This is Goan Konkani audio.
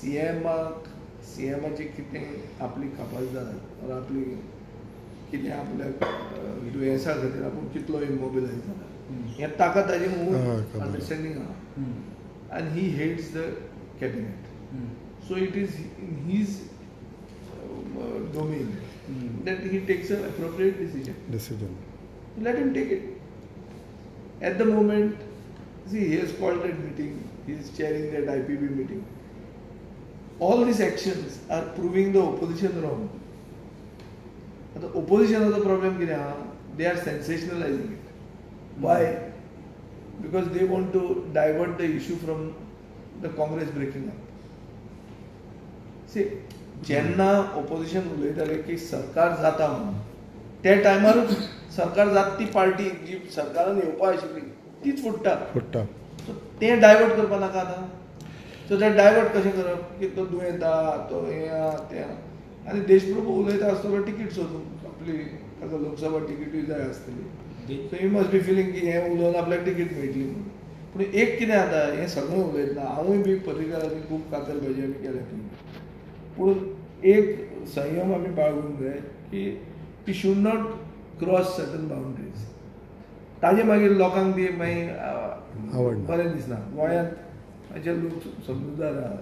सीएमाक सीएमाची कितें आपली कापाजदार ऑर आपली कितें आपल्याक दुयेंसा खातीर आपूण कितलो इमोबिलायज जाला हें ताका ताजें खबर. अंडरस्टँडींग आहा आनी he heads the cabinet, so it is in his domain that he takes a appropriate decision. Decision. Let him take it. At the moment, see, he has called that meeting, he is chairing that IPB meeting. All these actions are proving the opposition wrong. The opposition of the problem कितें आहा, they are sensationalizing it. Why? Because they want to divert the issue from the Congress breaking up. See, जेन्ना ओपोजिशन उलयताले की सरकार जाता म्हणून, त्या टायमारूच सरकार जाता ती पार्टी जी सरकारान येवपा आशिल्ली तीच फुट्टा. फुट्टा. सो तें डायवर्ट करपा नाका आतां. सो तें डायवर्ट कशें करप की तो दुयेंत आहा, तो हें आहा, तें आहा, आनी देशप्रभू उलयता आसतलो तिकीट सोदून आपली, ताका लोकसभा तिकीटूय जाय आसतली. So he must be feeling की हें उलोवन आपल्याक तिकीट मेळटली म्हणून. पूण एक कितें जाता, हें सगळें उलयतना हांवूय बी पर्रीकराची खूब कातर भाजी आमी केल्या ती, पूण एक संयम आमी बाळगूंक जाय की we should not cross certain boundaries. ताजे मागीर लोकांक ती मागीर आवडना. बरें दिसना. गोंयांत मातशे लोक समजुतदार आहा.